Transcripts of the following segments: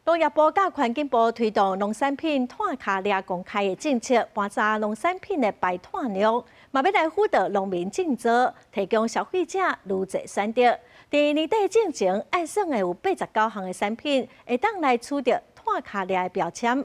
農業部佮環境部推動農產品碳跤掠公開的政策，盤查農產品的排碳量，嘛欲來輔導農民種作，提供消費者愈濟選擇。佇年底進前，愛算會有89項的產品會當來取得碳跤掠的標籤。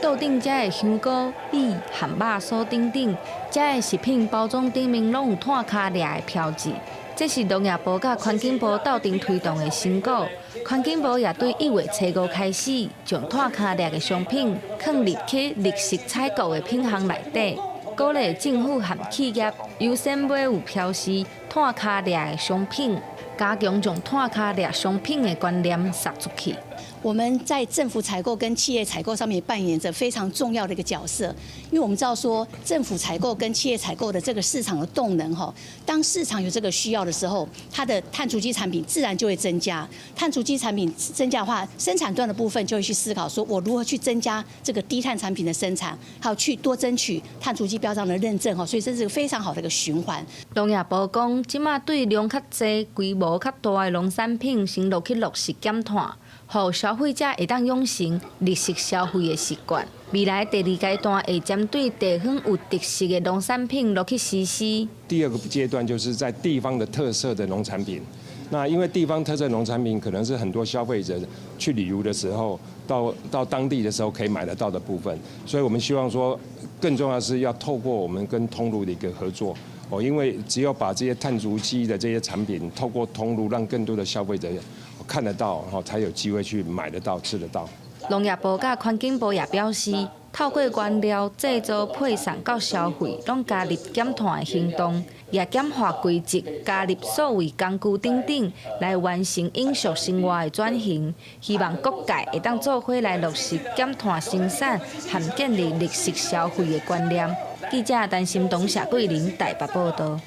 桌頂遮的香菇、米、漢肉酥等等，遮的食品包裝頂面攏有碳跤掠的標誌。這是農業部佮環境部鬥陣推動的成果。環境部也對1月初5開始，將碳跤掠的商品放入去綠色採購的品項內底，鼓勵政府和企業優先買有標示碳跤掠的商品，加強將碳跤掠商品的觀念撒出去。我們在政府採購跟企業採購上面扮演着非常重要的一個角色，因為我們知道說政府採購跟企業採購的這個市場的動能，哈，當市場有這個需要的時候，它的碳足跡產品自然就會增加。碳足跡產品增加的話，生產端的部分就會去思考說，我如何去增加這個低碳產品的生產，還有去多爭取碳足跡標章的認證，哈，所以這是個非常好的一個循環。農業部講，這馬對量較濟、規模較大的農產品，先落去落實減碳，予消費者會當養成綠色消費的習慣。未來第二階段會針對地方有特色的農產品落去實施。第二個階段就是在地方的特色的農產品。那因為地方特色農產品可能是很多消費者去旅遊的時候，到當地的時候可以買得到的部分，所以我們希望說，更重要是要透過我們跟通路的一個合作，哦，因為只有把這些碳足跡的這些產品透過通路，讓更多的消費者看得到，才有機會去買得到、吃得到。農業部佮環境部也表示，透過原料製造、配送到消費，攏加入減碳的行動，也簡化規則，加入數位工具等等，來完成永續生活的轉型。希望各界會當做伙來落實減碳生產和建立綠色消費的觀念。記者陳心東、謝桂玲台北報道。